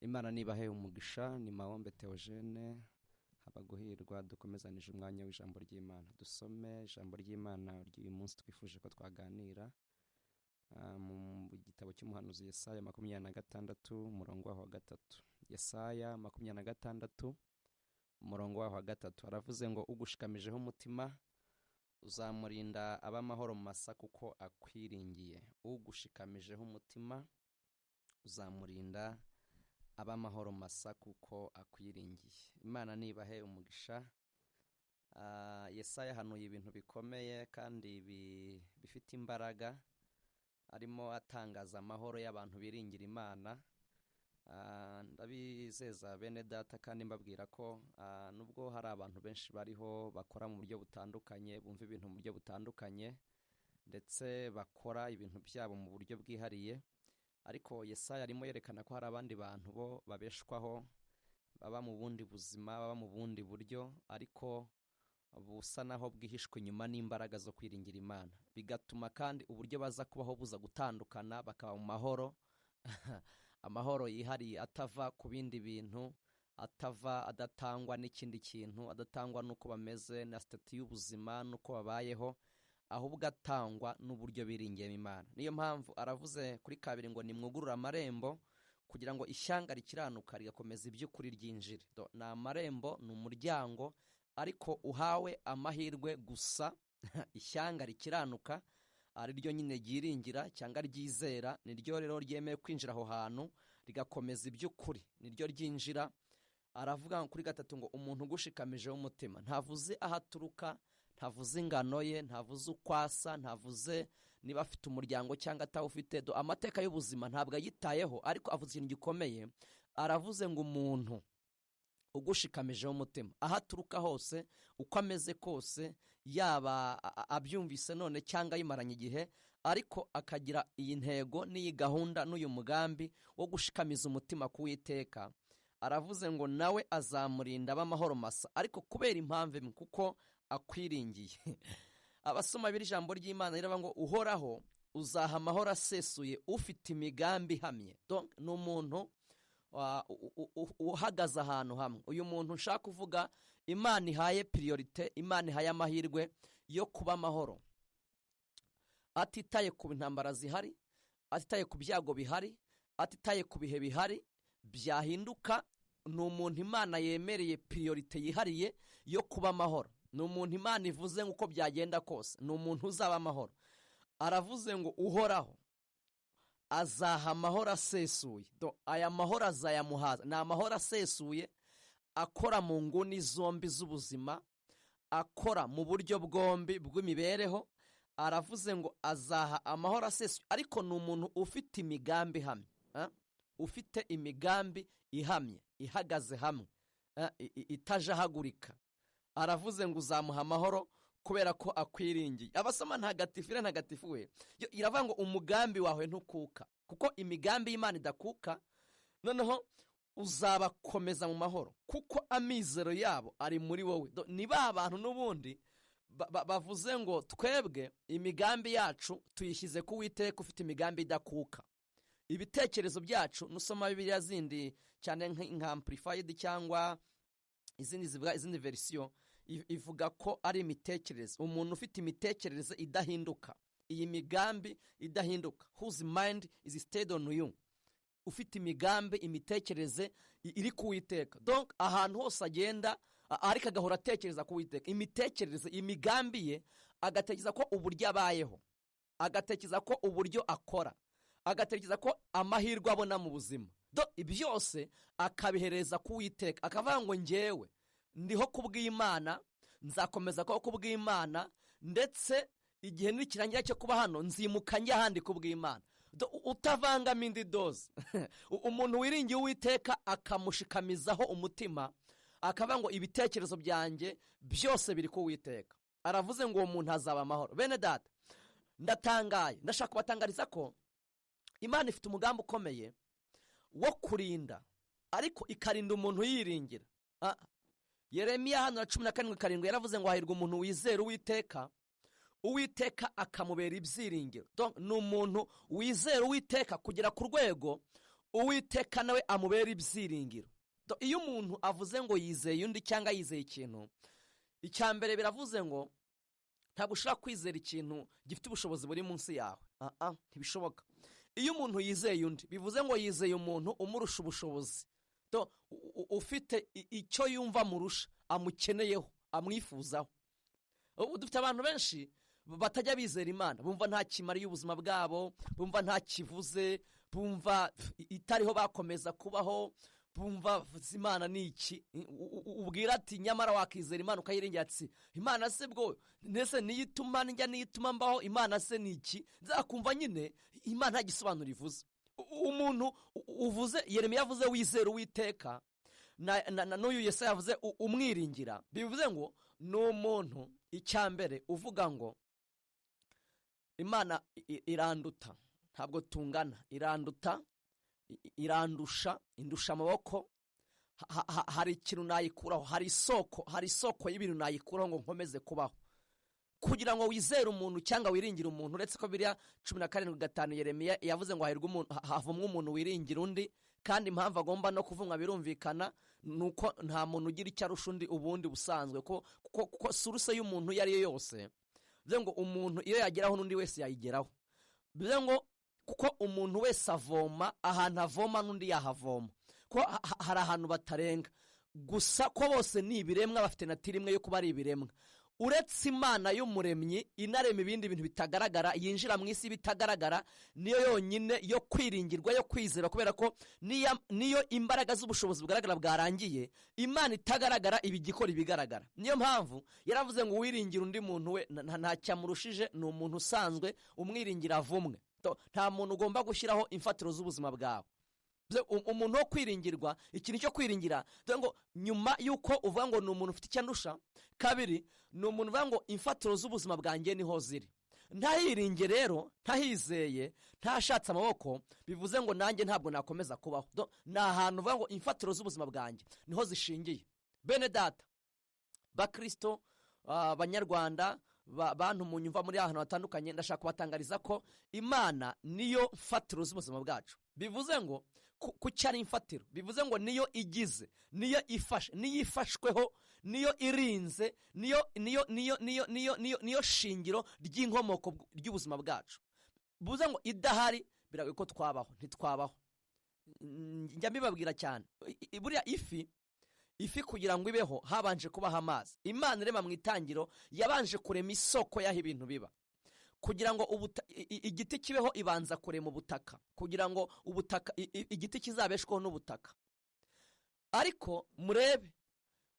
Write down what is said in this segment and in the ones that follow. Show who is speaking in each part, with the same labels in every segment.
Speaker 1: Imana nibahe umugisha. Ni Mahombe Theogene Habaguhirwa. Dukomezanije umwanya w'ijambo ry'Imana, dusome ijambo ry'Imana ry'uyu munsi twifuje ko twaganira mu gitabo cy'umuhanuzi Yesaya 26, umurongo waho wa 3. Yesaya 26, umurongo waho wa 3, aravuze ngo: "Ugushikamijeho umutima uzamurinda ab'amahoro masa kuko akwiringiye." Ugushikamijeho umutima uzamurinda ab'amahoro masa kuko akwiringiye. Imana nibahe umugisha. Yesaya yahanuye ibintu bikomeye kandi bifite imbaraga, arimo atangaza amahoro y'abantu biringira Imana. Ndabizeza bene data kandi mbabwira ko nubwo hari abantu benshi bariho bakora mu buryo butandukanye, bumva ibintu mu buryo butandukanye, ndetse bakora ibintu byabo mu buryo bwihariye, ariko Yesaya arimo yerekana ko hari abandi bantu bo babeshwaho, baba mu bundi buzima, baba mu bundi buryo, ariko busa naho bwihishwe inyuma n'imbaraga zo kwiringira Imana, bigatuma kandi uburyo baza kubaho buza gutandukana, bakaba mu mahoro, amahoro yihariye atava ku bindi bintu, atava, adatangwa n'ikindi kintu, adatangwa n'uko bameze na status y'ubuzima n'uko babayeho, ahubwo atangwa n'uburyo biringiyemo Imana. Niyo mpamvu aravuze kuri 2 ngo: "Nimwugurure amarembo kugira ngo ishyanga rikiranuka rigakomeza iby'ukuri ryinjire." Ni amarembo, ni umuryango, ariko uhawe amahirwe gusa ishyanga rikiranuka, ari ryo nyine ryiringira cyangwa ryizera, niryo rero ryemewe kwinjira aho hantu rigakomeza iby'ukuri, niryo ryinjira. Aravuga kuri 3 ngo: "Umuntu ugushikamijeho umutima." Ntavuze aho aturuka, ntavuze ingano ye, ntavuze uko asa, ntavuze niba afite umuryango cyangwa atawufite. Amateka y'ubuzima ntabwo ayitayeho, ariko avuze ikintu gikomeye. Aravuze ngo: "Umuntu ugushikamijeho umutima, aho aturuka hose, uko ameze kose, yaba abyumvise none cyangwa ayimaranye igihe, ariko akagira iyi ntego n'iyi gahunda n'uyu mugambi wo gushikamiza umutima ku Uwiteka," aravuze ngo: "nawe azamurinda ab'amahoro masa, ariko kubera impamvu imwe, kuko akwiringiye." Abasoma b'iri jambo ry'Imana riravuga ngo: "Uhoraho uzaha amahoro asesuye ufite imigambi ihamye." Ni umuntu uhagaze ahantu hamwe. Uyu muntu nshaka kuvuga, Imana ihaye priorité, Imana ihaye amahirwe yo kuba amahoro, atitaye ku ntambara zihari, atitaye ku byago bihari, atitaye ku bihe bihari byahinduka, ni umuntu Imana yemereye priorité yihariye yo kuba amahoro. Ni umuntu Imana ivuze nk'uko byagenda kose, ni umuntu uzaba amahoro. Aravuze ngo: "Uhoraho azaha amahoro asesuye." Aya mahoro azayamuhaza. Ni amahoro asesuye akora mu nguni zombi z'ubuzima, akora mu buryo bwombi bw'imibereho. Aravuze ngo azaha amahoro asesuye, ariko ni umuntu ufite imigambi ihamye, ufite imigambi ihamye, ihagaze hamwe, itajahagurika. Aravuze ngo uzamuha amahoro kubera ko akwiringiye. Abasoma ntagatifu, ire ntagatifu we iravuga ngo umugambi wawe ntukuka, kuko imigambi y'Imana idakuka. Noneho uzabakomeza mu mahoro kuko amizero yabo ari muri wowe. Ni ba bantu n'ubundi bavuze ngo: "Twebwe imigambi yacu tuyishyize ku Uwiteka ufite imigambi idakuka." Ibitekerezo byacu, nusoma Bibiliya zindi cyane nka Amplified cyangwa izindi zivuga izindi verisiyo, ivuga ko ari imitekerereze, umuntu ufite imitekerereze idahinduka, iyi migambi idahinduka, whose mind is stayed on you, ufite imigambi, imitekerereze iri ku Uwiteka. Donc ahantu hose agenda, ariko agahora atekereza ku Uwiteka, imitekerereze, imigambi ye, agatekereza ko uburyo abayeho, agatekereza ko uburyo akora, agatekereza ko amahirwe abona mu buzima, byose akabihereza ku Uwiteka, akavuga ngo: "Ngewe ndiho kubw'Imana, nzakomeza kubaho kubw'Imana, ndetse igihe nikirangira cyo kuba hano nzimuka njya ahandi kubw'Imana." Utavangamo indi doze. Umuntu wiringiye Uwiteka akamushikamizaho umutima, akavuga ngo: "Ibitekerezo byanjye byose biri ku Uwiteka," aravuze ngo uwo muntu azaba amahoro. Bene data, ndatangaye, ndashaka kubatangariza ko Imana ifite umugambi ukomeye wo kurinda, ariko ikarinda umuntu yiringira. Yeremiya hano na 17:7 yaravuze ngo: "Hahirwa umuntu wizera Uwiteka, Uwiteka akamubera ibyiringiro." Ni umuntu wizera Uwiteka kugera ku rwego Uwiteka nawe amubera ibyiringiro. Iyo umuntu avuze ngo yizeye undi cyangwa yizeye ikintu, icya mbere biravuze ngo ntabwo ushobora kwizera ikintu gifite ubushobozi buri munsi yawe, ntibishoboka. Iyo umuntu yizeye undi, bivuze ngo yizeye umuntu umurusha ubushobozi, ufite icyo yumva amurusha, amukeneyeho, amwifuzaho. Ubu dufite abantu benshi batajya bizera Imana, bumva nta kimariye ubuzima bwabo, bumva nta kivuze, bumva itariho bakomeza kubaho, bumva Imana ni iki. Ubwira ati nyamara wakizera Imana ukayiringira, ati Imana se bwo ndetse niyo ituma njya, niyo ituma mbaho, Imana se ni iki? Nzakumva nyine Imana nta gisobanuro ivuze. Umuntu uvuze, Yeremiya yavuze wizera Uwiteka, n'uyu Yesaya yavuze umwiringira, bivuze ngo ni umuntu icya mbere uvuga ngo Imana iranduta, ntabwo tungana, iranduta, irandusha, indusha amaboko, hari ikintu nayikuraho, hari isoko y'ibintu nayikuraho ngo nkomeze kubaho. Kugira ngo wizere umuntu cyangwa wiringire umuntu, uretse ko biriya 17:5 Yeremiya yavuze ngo hahirwa umuntu, havumwe umuntu wiringira undi, kandi impamvu agomba no kuvumwa birumvikana nuko nta muntu ugira icyo arusha undi ubundi busanzwe, ko suruse y'umuntu iyo ari yo yose, bivuze ngo umuntu iyo yageraho n'undi wese yayigeraho, bivuze ngo kuko umuntu wese avoma ahantu avoma n'undi yahavoma, ko hari ahantu batarenga, gusa ko bose ni ibiremwa, bafite natiri imwe yo kuba ari ibiremwa. Uretse Imana y'umuremyi inarema ibindi bintu bitagaragara, yinjira mu isi bitagaragara, niyo yonyine yo kwiringirwa, yo kwizera, kubera ko niyo imbaraga z'ubushobozi bugaragara bwarangiye, Imana itagaragara ibigikora ibigaragara. Niyo mpamvu yaravuze ngo uwiringira undi muntu we ntacyamurushije, ni umuntu usanzwe, umwiringira avumwe. Nta muntu ugomba gushyiraho imfatiro z'ubuzima bwawe. Umuntu wo kwiringirwa, ikintu cyo kwiringira, ngo nyuma yuko uvuga ngo ni umuntu ufite icyo andusha, kabiri ni umuntu uvuga ngo imfatiro z'ubuzima bwanjye niho ziri. Ntahiringe rero, ntahizeye, ntashatse amaboko, bivuze ngo nanjye ntabwo nakomeza kubaho. Ni ahantu uvuga ngo imfatiro z'ubuzima bwanjye niho zishingiye. Bene data bakristo, Abanyarwanda, bantu munyumva muri ahantu hatandukanye, ndashaka kubatangariza ko Imana niyo mfatiro z'ubuzima bwacu. Bivuze ngo ku cyari imfatiro, bivuze ngo niyo igize, niyo ifashe, niyo ifashweho, niyo irinze, niyo niyo niyo niyo niyo niyo niyo shingiro ry'inkomoko ry'ubuzima bwacu. Bivuze ngo idahari biragoye ko twabaho, ntitwabaho. Njya mbibabwira cyane, buriya ifi kugira ngo ibeho habanje kubaho amazi. Imana irema mu itangiro yabanje kurema isoko y'aho ibintu biba. Kugira ngo igiti kibeho ibanza kurema ubutaka, kugira ngo ubutaka igiti kizabeshweho n'ubutaka. Ariko murebe,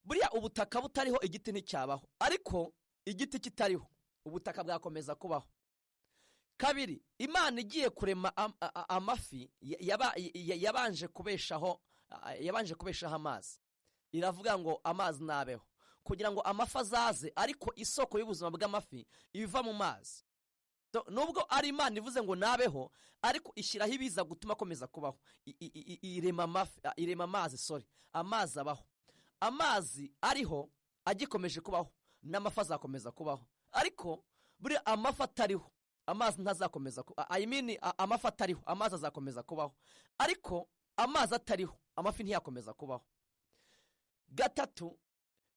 Speaker 1: buriya ubutaka butariho igiti nticyabaho, ariko igiti kitariho ubutaka bwakomeza kubaho. Kabiri, Imana igiye kurema amafi yabanje kubeshaho amazi. Iravuga ngo amazi nabeho kugira ngo amafi azaze, ariko isoko y'ubuzima bw'amafi iva mu mazi. Nubwo ari Imana ivuze ngo nabeho, ariko ishyiraho ibiza gutuma akomeza kubaho. Irema amazi, sorry, amazi abaho. Amazi ariho agikomeje kubaho, n'amafi azakomeza kubaho. Ariko buri amafi atariho, amazi ntazakomeza, I mean amafi atariho, amazi azakomeza kubaho. Ariko amazi atariho, amafi ntiyakomeza kubaho. Gatatu,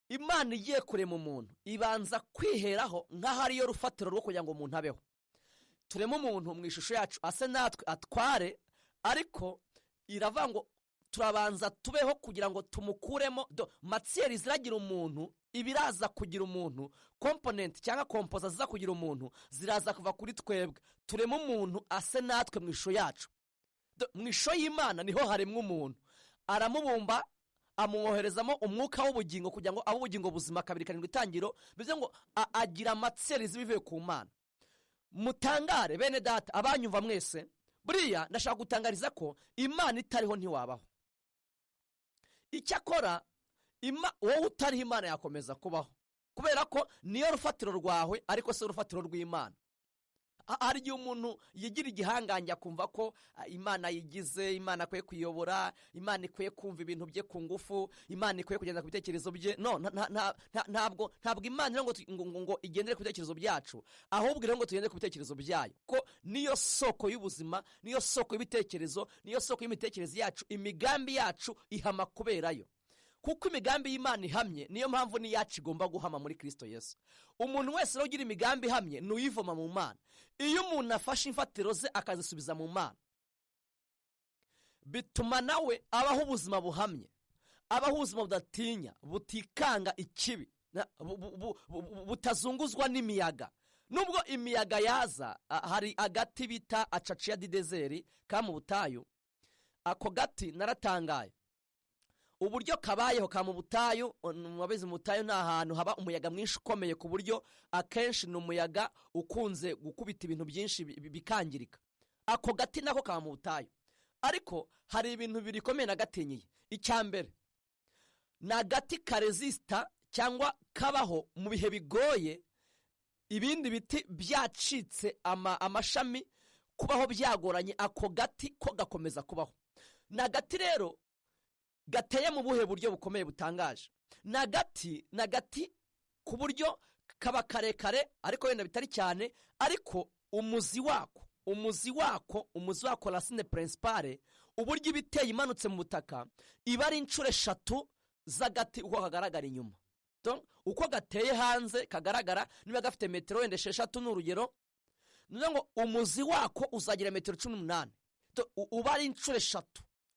Speaker 1: Imana igiye kurema umuntu ibanza kwiheraho nk'aho ariyo rufatiro rwo kugira ngo umuntu abeho. Turema umuntu mu ishusho yacu ase natwe atware, ariko iravuga ngo turabanza tubeho kugira ngo tumukuremo matiyeri ziragira umuntu, ibiraza kugira umuntu, komponenti cyangwa kompoza ziza kugira umuntu ziraza kuva kuri twebwe. Turema umuntu ase natwe mu ishusho yacu. Mu ishusho y'Imana niho haremwa umuntu, aramubumba amwoherezamo umwuka w'ubugingo kugira ngo abe ubugingo buzima. 2:7 itangiro, bivuze ngo agira matiyeri zibivuye ku Mana. Mutangare bene data abanyumva mwese, buriya ndashaka gutangariza ko Imana itariho ntiwabaho. Icyakora wowe utariho Imana yakomeza kubaho, kubera ko niyo rufatiro rwawe, ariko si urufatiro rw'Imana. Hari igihe umuntu yigira igihangange akumva ko Imana yigize, Imana akwiye kuyobora, Imana ikwiye kumva ibintu bye ku ngufu, Imana ikwiye kugenda ku bitekerezo bye. No, ntabwo Imana ngo igendere ku bitekerezo byacu, ahubwo rero ngo tugendere ku bitekerezo byayo, ko niyo soko y'ubuzima, niyo soko y'ibitekerezo, niyo soko y'imitekerereze yacu. Imigambi yacu ihama kuberayo, kuko imigambi y'Imana ihamye. Niyo mpamvu n'iyacu igomba guhama muri Kirisito Yesu. Umuntu wese ugira imigambi ihamye ni uyivoma mu Mana. Iyo umuntu afashe imfatiro ze akazisubiza mu Mana, bituma nawe abaho ubuzima buhamye, abaho ubuzima budatinya, butikanga ikibi, butazunguzwa n'imiyaga. Nubwo imiyaga yaza, hari agati bita acaciya didezeri ka mu butayu. Ako gati naratangaye uburyo kabayeho. Ka mu butayu, mwabizi, mu butayu ni ahantu haba umuyaga mwinshi ukomeye, ku buryo akenshi ni umuyaga ukunze gukubita ibintu byinshi bikangirika. Ako gati nako kaba mu butayu, ariko hari ibintu bibiri bikomeye nagatinyiye. Icya mbere, ni agati karezisita cyangwa kabaho mu bihe bigoye, ibindi biti byacitse amashami, kubaho byagoranye, ako gati ko gakomeza kubaho. Ni agati rero gateye mu buhe buryo bukomeye butangaje. Ni agati ku buryo kaba karekare, ariko wenda bitari cyane, ariko umuzi wako racine principale, uburyo iba iteye imanutse mu butaka, iba ari inshuro 3 z'agati uko kagaragara inyuma. Uko gateye hanze kagaragara, niba gafite metero wenda 6 ni urugero, ni ngo umuzi wako uzagira metero 18, uba ari inshuro 3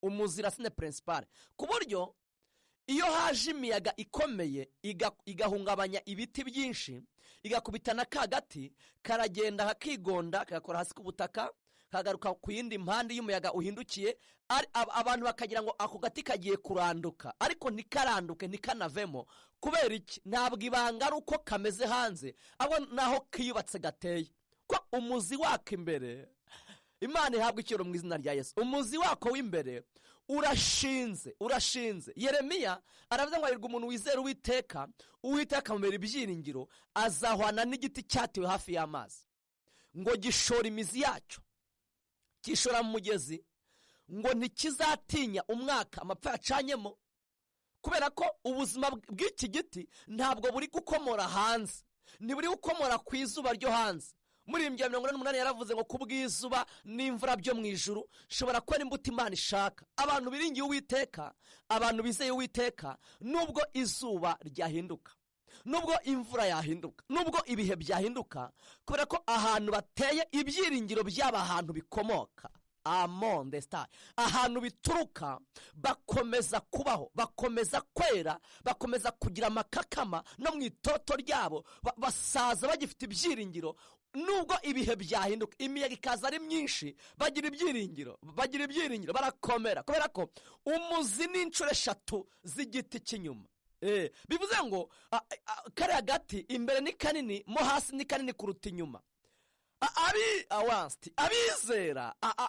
Speaker 1: umuzi racine principale, ku buryo iyo haje imiyaga ikomeye igahungabanya ibiti byinshi, igakubita na ka gati, karagenda kakigonda, kagakora hasi ku butaka, kagaruka ku yindi mpande y'umuyaga uhindukiye. Abantu bakagira ngo ako gati kagiye kuranduka, ariko ntikaranduke, ntikanavemo. Kubera iki? Ntabwo ibanga ari uko kameze hanze, ahubwo naho kiyubatse gateye, ko umuzi wako imbere. Imana ihabwa icyubahiro mu izina rya Yesu. Umuzi wako w'imbere urashinze. Yeremiya aravuze ngo hahirwa umuntu wizera Uwiteka, Uwiteka akamubera ibyiringiro, azahwana n'igiti cyatewe hafi y'amazi, ngo gishora imizi yacyo, gishora mu mugezi, ngo ntikizatinya umwaka amapfa yacanyemo, kubera ko ubuzima bw'iki giti ntabwo buri gukomora hanze, ntiburi gukomora ku izuba ryo hanze. Muri 48 yaravuze ngo kubw'izuba n'imvura byo mu ijuru shobora kubona imbuto Imana ishaka. Abantu biringiye Uwiteka, abantu bizeye Uwiteka, nubwo izuba ryahinduka, nubwo imvura yahinduka, nubwo ibihe byahinduka, kubera ko ahantu bateye ibyiringiro by'aba ahantu bikomoka, ahantu bituruka, bakomeza kubaho, bakomeza kwera, bakomeza kugira amakakama no mu itoto ryabo, basaza bagifite ibyiringiro. Nubwo ibihe byahinduka, imiyaga ikaza ari myinshi, bagira ibyiringiro, barakomera, kubera ko umuzi ni inshuro 3 z'igiti cy'inyuma. Bivuze ngo kariya gati imbere ni kanini, mo hasi ni kanini kuruta inyuma.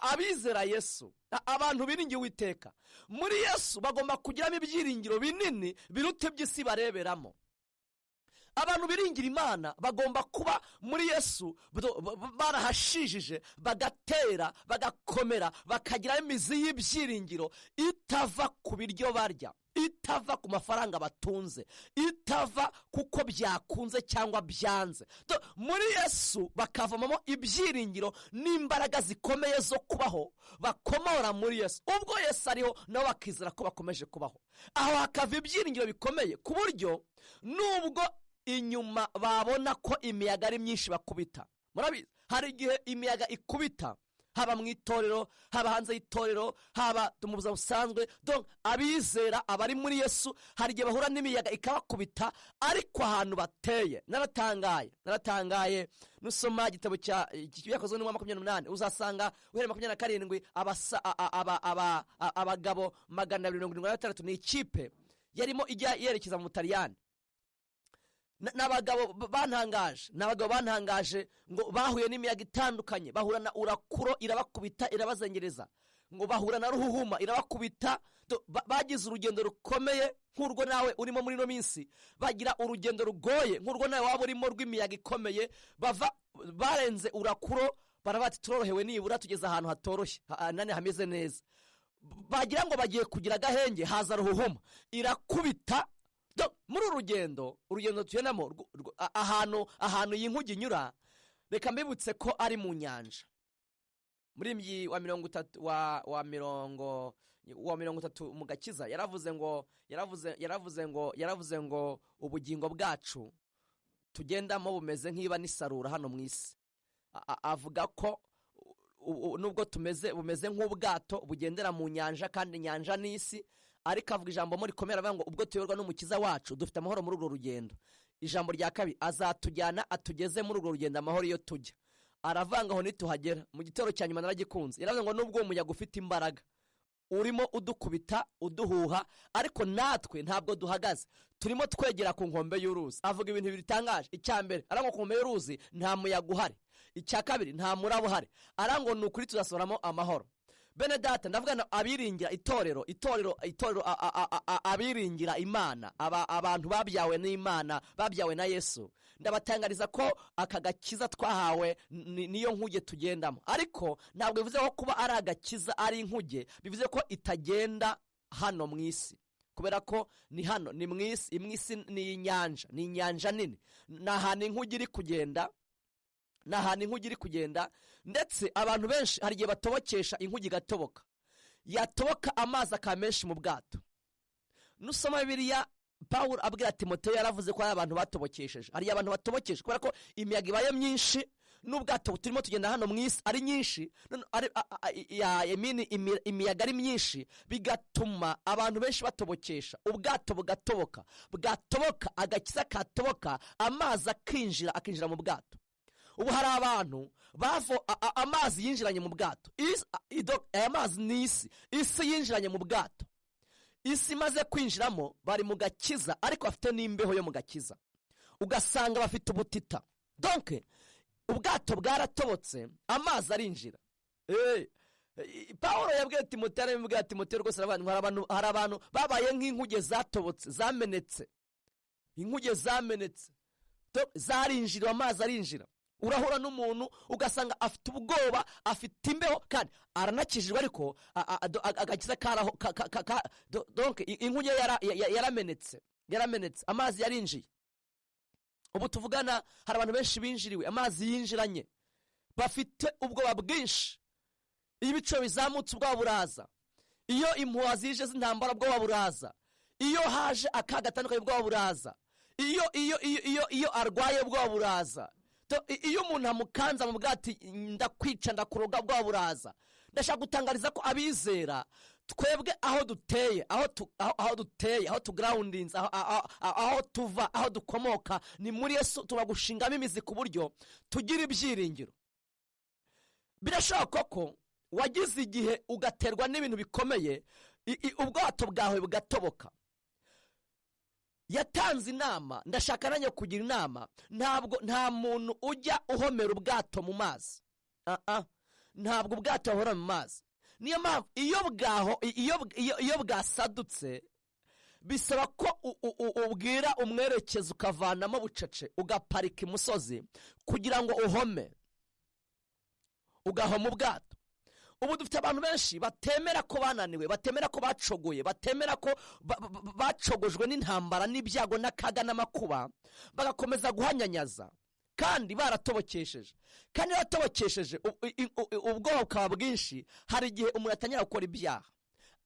Speaker 1: Abizera Yesu, abantu biringiye Uwiteka, muri Yesu bagomba kugiramo ibyiringiro binini biruta iby'isi bareberamo. Abantu biringira Imana bagomba kuba muri Yesu barahashijije, bagatera, bagakomera, bakagira imizi y'ibyiringiro itava ku biryo barya, itava ku mafaranga batunze, itava kuko byakunze cyangwa byanze. Muri Yesu bakavamamo ibyiringiro n'imbaraga zikomeye zo kubaho, bakomora muri Yesu. Ubwo Yesu ariho, nabo bakizera ko bakomeje kubaho. Aho hakava ibyiringiro bikomeye, ku buryo nubwo inyuma babona ko imiyaga ari myinshi bakubita. Murabizi, hari igihe imiyaga ikubita, haba mu itorero, haba hanze y'itorero, haba mu buzima busanzwe. Donc abizera abari muri Yesu hari igihe bahura n'imiyaga ikabakubita, ariko ahantu bateye. Naratangaye nusoma igitabo cya Byakozwe n'Intumwa 28, uzasanga uhereye 27 abagabo 276 ni ikipe yarimo ijya yerekeza mu Butaliyani. N'abagabo bantangaje ngo bahuye n'imiyaga itandukanye, bahura na urakuro irabakubita, irabazengereza, Ngo bahura na ruhuhuma irabakubita. Bagize urugendo rukomeye nk'urwo nawe urimo muri ino minsi, bagira urugendo rugoye nk'urwo nawe waba urimo rw'imiyaga ikomeye. Bava barenze urakuro, barabati turorohewe, nibura tugeze ahantu hatoroshye nane hameze neza. Bagira ngo bagiye kugira agahenge, haza ruhuhuma irakubita. Muri uru rugendo tugendamo, ahantu iyi nkuge inyura, reka mbibutse ko ari mu nyanja. Muri wa 30 wa 30 mu gakiza yaravuze ngo yaravuze yaravuze ngo yaravuze ngo ubugingo bwacu tugendamo bumeze nk'iba n'isarura hano mu isi. Avuga ko nubwo tumeze bumeze nk'ubwato bugendera mu nyanja, kandi inyanja n'isi, ariko avuga ijambo muri komera avuga ngo ubwo tuyoborwa n'umukiza wacu dufite amahoro muri urwo rugendo. Ijambo rya kabiri, azatujyana atugeze muri urwo rugendo amahoro iyo tujya. Aravanga aho nituhagera mu gitero cya nyuma naragikunze, yaravuze ngo nubwo umuyaga ufite imbaraga urimo udukubita uduhuha, ariko natwe ntabwo duhagaze, turimo twegera ku nkombe y'uruzi. Avuga ibintu bitangaje. Icya mbere, arangwa ku nkombe y'uruzi nta muyaga uhari. Icya kabiri, nta muraba uhari. Arangwa ni ukuri tuzasoramo amahoro. Bene data, ndavuga abiringira itorero, itorero, itorero, abiringira Imana, abantu babyawe n'Imana, babyawe na Yesu, ndabatangariza ko aka gakiza twahawe niyo nkuge tugendamo. Ariko ntabwo bivuze ko kuba ari agakiza ari inkuge bivuze ko itagenda hano mu isi, kubera ko ni hano ni mu isi, mu isi ni inyanja, ni inyanja nini, ni ahantu inkuge iri kugenda, ni ahantu inkuge iri kugenda. Ndetse abantu benshi hari igihe batobokesha inkuge igatoboka, yatoboka amazi akaba menshi mu bwato. Nusoma Bibiliya, Pawulo abwira Timoteyo yaravuze ko hari abantu batobokesheje, hari abantu batobokeshe kubera ko imiyaga ibaye myinshi n'ubwato turimo tugenda hano mu isi ari nyinshi, imiyaga ari myinshi, bigatuma abantu benshi batobokesha ubwato bugatoboka, bwatoboka agakiza katoboka, amazi akinjira, akinjira mu bwato. Ubu hari abantu bavo amazi yinjiranye mu bwato. Aya mazi ni isi, isi yinjiranye mu bwato. Isi imaze kwinjiramo bari mu gakiza, ariko bafite n'imbeho yo mu gakiza, ugasanga bafite ubutita. Donc ubwato bwaratobotse, amazi arinjira. Pawulo yabwiye Timoteyo, aramubwira Timoteyo rwose, hari abantu babaye nk'inkuge zatobotse, zamenetse, inkuge zamenetse, zarinjira, amazi arinjira. Urahura n'umuntu ugasanga afite ubwoba, afite imbeho, kandi aranakijijwe, ariko agakiza karaho, donc inkuge yaramenetse, yaramenetse, amazi yarinjiye. Ubu tuvugana hari abantu benshi binjiriwe, amazi yinjiranye, bafite ubwoba bwinshi. Iyo ibico bizamutse ubwoba buraza, iyo impuha zije z'intambara ubwoba buraza, iyo haje akaga gatandukanye ubwoba buraza, iyo iyo iyo iyo arwaye ubwoba buraza, iyo umuntu amukanza mu bwati ndakwica ndakuroga ubwoba buraza. Ndashaka gutangariza ko abizera twebwe aho duteye, aho duteye, aho tugroundinze, aho tuva, aho dukomoka ni muri Yesu. Tubagushingamo imizi ku buryo tugira ibyiringiro. Birashoboka ko wagize igihe ugaterwa n'ibintu bikomeye, ubwato bwawe bugatoboka. Yatanze inama, ndashaka nanjye kugira inama. Ntabwo nta muntu ujya uhomera ubwato mu mazi, ntabwo ubwato buhora mu mazi. Niyo mpamvu iyo bwasadutse bisaba ko ubwira umwerekezo ukavanamo bucece, ugaparika imusozi kugira ngo uhome, ugahoma ubwato. Ubu dufite abantu benshi batemera ko bananiwe, batemera ko bacogoye, batemera ko bacogojwe n'intambara n'ibyago n'akaga n'amakuba, bagakomeza guhanyanyaza kandi baratobokesheje. Kandi baratobokesheje ubwoba bukaba bwinshi. Hari igihe umuntu atangira gukora ibyaha,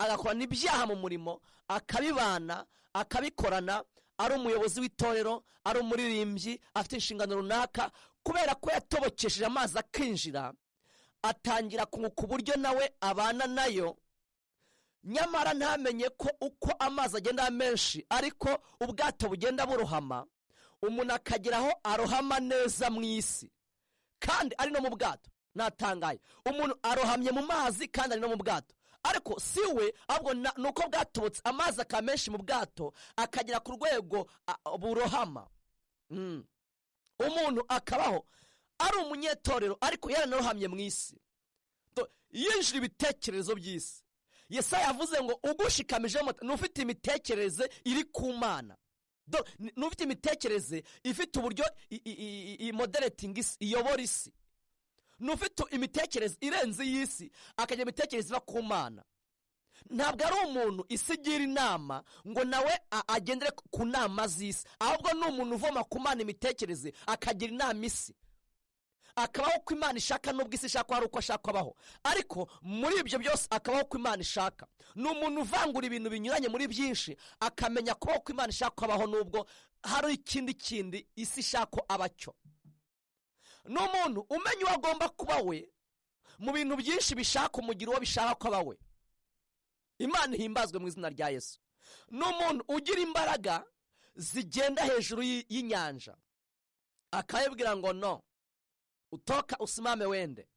Speaker 1: agakora n'ibyaha mu murimo, akabibana, akabikorana, ari umuyobozi w'itorero, ari umuririmbyi, afite inshingano runaka, kubera ko yatobokesheje amazi akinjira, atangira kunguka uburyo nawe abana nayo, nyamara ntamenye ko uko amazi agenda menshi ariko ubwato bugenda burohama, umuntu akageraho arohama neza mu isi kandi ari no mu bwato. Natangaye, umuntu arohamye mu mazi kandi ari no mu bwato, ariko si we, ahubwo nuko bwatobotse amazi akaba menshi mu bwato, akagera ku rwego burohama. Umuntu akabaho ari umunyetorero ariko yaranarohamye mu isi. Yinjira ibitekerezo by'isi. Yesaya yavuze ngo ugushikamijeho umutima ni ufite imitekerereze iri ku Mana, ni ufite imitekerereze ifite uburyo imoderatinga isi, iyobora isi, ni ufite imitekerereze irenze iy'isi, akagira imitekerereze iva ku Mana. Ntabwo ari umuntu isi igira inama ngo nawe agendere ku nama z'isi, ahubwo ni umuntu uvoma ku Mana imitekerereze, akagira inama isi, akabaho uko Imana ishaka, nubwo isi ishaka hari uko ashaka abaho, ariko muri ibyo byose akabaho uko Imana ishaka. Ni umuntu uvangura ibintu binyuranye muri byinshi, akamenya kubaho uko Imana ishaka abaho, nubwo hari ikindi kindi isi ishaka abacyo. Ni umuntu umenya uwo agomba kuba we mu bintu byinshi bishaka umugira uwo bishaka ko aba we. Imana ihimbazwe mu izina rya Yesu. Ni umuntu ugira imbaraga zigenda hejuru y'inyanja, akayibwira ngo no utoka usimame wende.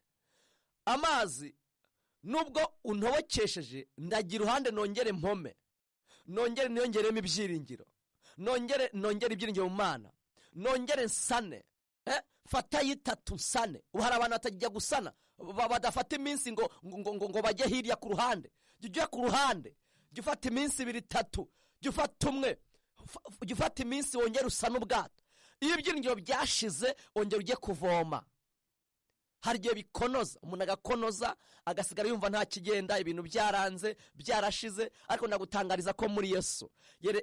Speaker 1: Amazi nubwo untobokesheje ndagira uruhande, nongere mpome, nongere niyongeremo ibyiringiro, nongere nongere ibyiringiro mu Mana, nongere nsane, fata yitatu nsane. Ubu hari abantu batajya gusana, badafata iminsi ngo ngo ngo ngo bajye hirya ku ruhande. Jya ujya ku ruhande, jya ufata iminsi ibiri, itatu, jya ufata umwe, jya ufata iminsi wongere usane ubwato. Iyo ibyiringiro byashize ongera ujye kuvoma. Hari igihe bikonoza, umuntu agakonoza agasigara yumva nta kigenda, ibintu byaranze, byarashize, ariko ndagutangariza ko muri Yesu,